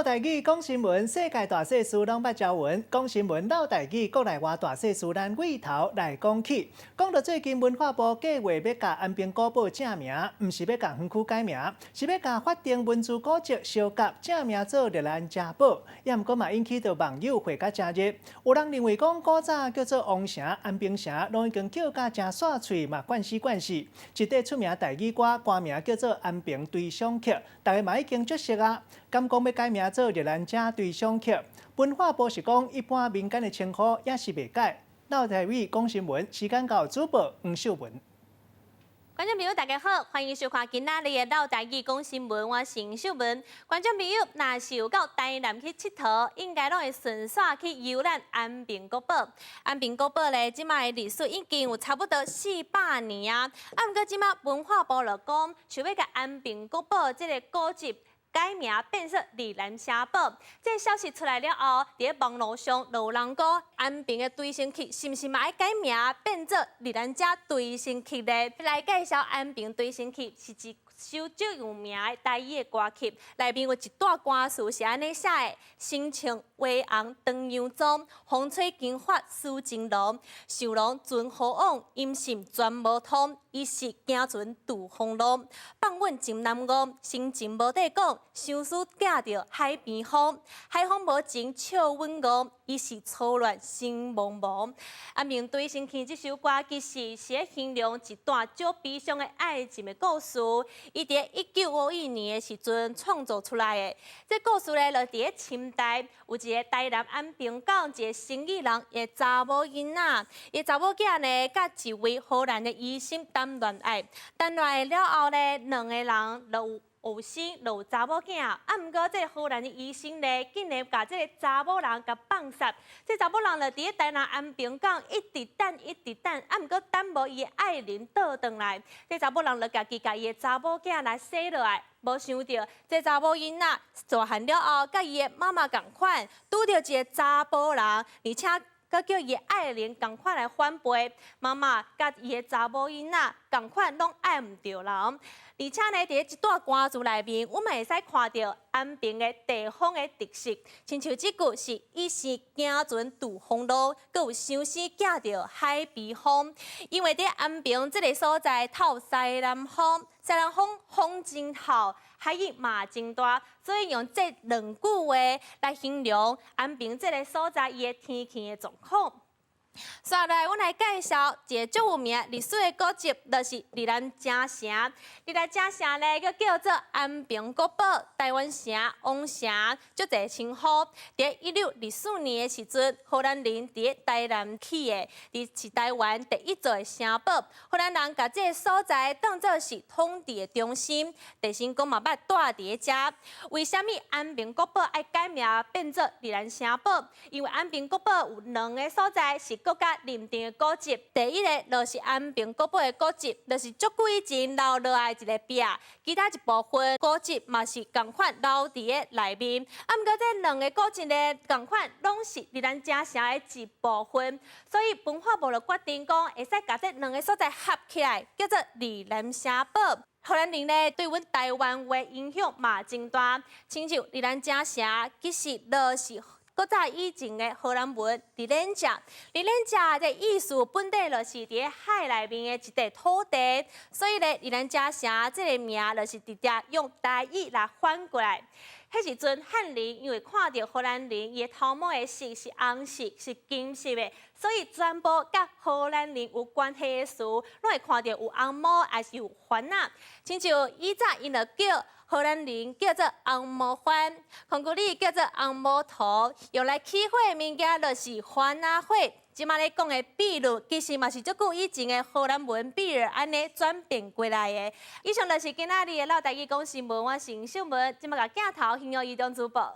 嘮台語講新聞，世界大細事攏捌朝聞。講新聞嘮台語，國內外大細事，咱對頭來講起。講到最近文化部計劃欲共安平古堡正名，毋是欲共園區改名，是欲共法定文字古蹟相佮正名做熱蘭遮堡。也毋過嘛引起著網友話甲誠熱。有人認為講古早叫做王城、安平城，攏已經叫甲誠煞喙，嘛慣死慣死。一塊出名台語歌，歌名叫做《安平追想曲》，大家嘛已經足熟啊。敢講欲改名做熱蘭遮追想曲？文化部是講一般民間的稱呼也是袂改。嘮台語講新聞，時間到主播黃秀文。觀眾朋友，大家好，歡迎收看今仔日的嘮台語講新聞，我是黃秀文。觀眾朋友，若是有到台南去𨑨迌，應該攏會順紲去遊覽安平古堡。安平古堡咧，這擺的歷史已經有差不多400年啊。啊，毋過這擺文化部就講，想欲共安平古堡這個古蹟改名變做熱蘭遮堡。這個消息出來了後，佇咧網路上就有人講，安平的追星曲是毋是嘛愛改名變做熱蘭遮追星曲咧？來介紹安平追星曲是一首足有名的台語的歌曲，內面有一段歌詞是按呢寫的：身穿畫紅長洋裝，風吹金髮絲情濃，受龍船好往，音信全無通，伊是行船渡風浪，放阮情難忘，深情無得講，相思寄著海邊風，海風無情笑阮戇，伊是初戀心茫茫。安平追星曲這首歌其實是咧形容一段足悲傷的愛情的故事。伊佇1951年的時陣創作出來的。這故事咧，就佇咧清代有一個台南安平港一個生意人的查某囡仔，伊查某囝呢，佮一位荷蘭的醫生談戀愛，談戀愛了後咧，兩个人就有生就有查某囝，啊，毋過這個荷蘭的醫生咧，竟然共這個查某人共放殺。這查某人就佇咧台南安平港一直等，一直等，啊，毋過等無伊的愛人倒轉來。這查某人就家己共伊的查某囝來生落來，無想著這查某囡仔大漢了後，佮伊的媽媽仝款，拄著一個查埔人，而且閣叫伊的愛人仝款來反背，媽媽佮伊的查某囡仔仝款攏愛毋著人。而且呢，佇咧這段歌詞內面，阮嘛會使看著安平的地方的特色，親像這句是伊是行船渡風浪，閣有相思寄著海邊風。因為佇安平這个所在透西南風，西南風風真透，海湧嘛真大，所以用這兩句話來形容安平這个所在伊的天氣的狀況。接下來，阮來介紹一个足有名歷史的古蹟，就是熱蘭遮城。熱蘭遮城咧，閣叫做安平古堡、台灣城、王城，足濟稱呼。佇1624年的時陣，荷蘭人佇台南起的，佇是台灣第一座的城堡。荷蘭人共這个所在當做是統治的中心，鄭成功嘛捌蹛佇咧遮。為啥物安平古堡愛改名變做熱蘭城堡？因為安平古堡有兩个所在是國家認定的古蹟，第一个就是安平古堡的古蹟，就是足久以前留落來一个壁，其他一部分古蹟嘛是仝款留佇咧內面。啊，毋過這兩个古蹟呢，仝款攏是熱蘭遮城的一部分，所以文化部就決定講，會使共這兩个所在合起來，叫做熱蘭城堡。荷蘭人呢，對阮台灣話影響嘛真大，親像熱蘭遮城，其實就是古早以前的荷蘭文熱蘭遮，熱蘭遮的意思本底就是佇咧海內面的一塊土地，所以咧熱蘭遮城這个名就是直接用台語來翻過來。彼時陣漢人因為看著荷蘭人伊的頭毛的色是紅色，是金色的，所以全部佮荷蘭人有關係的事，攏會看著有紅毛，抑是有番仔。親像以早𪜶就叫荷蘭人叫做紅毛番，孔古力叫做紅毛頭，用來起火的物件就是番仔火。這擺咧講的比率，其實嘛是足久以前的荷蘭文比爾按呢轉變過來的。以上就是今仔日的嘮台語講新聞，我是秀文，這擺共鏡頭還予伊中主播。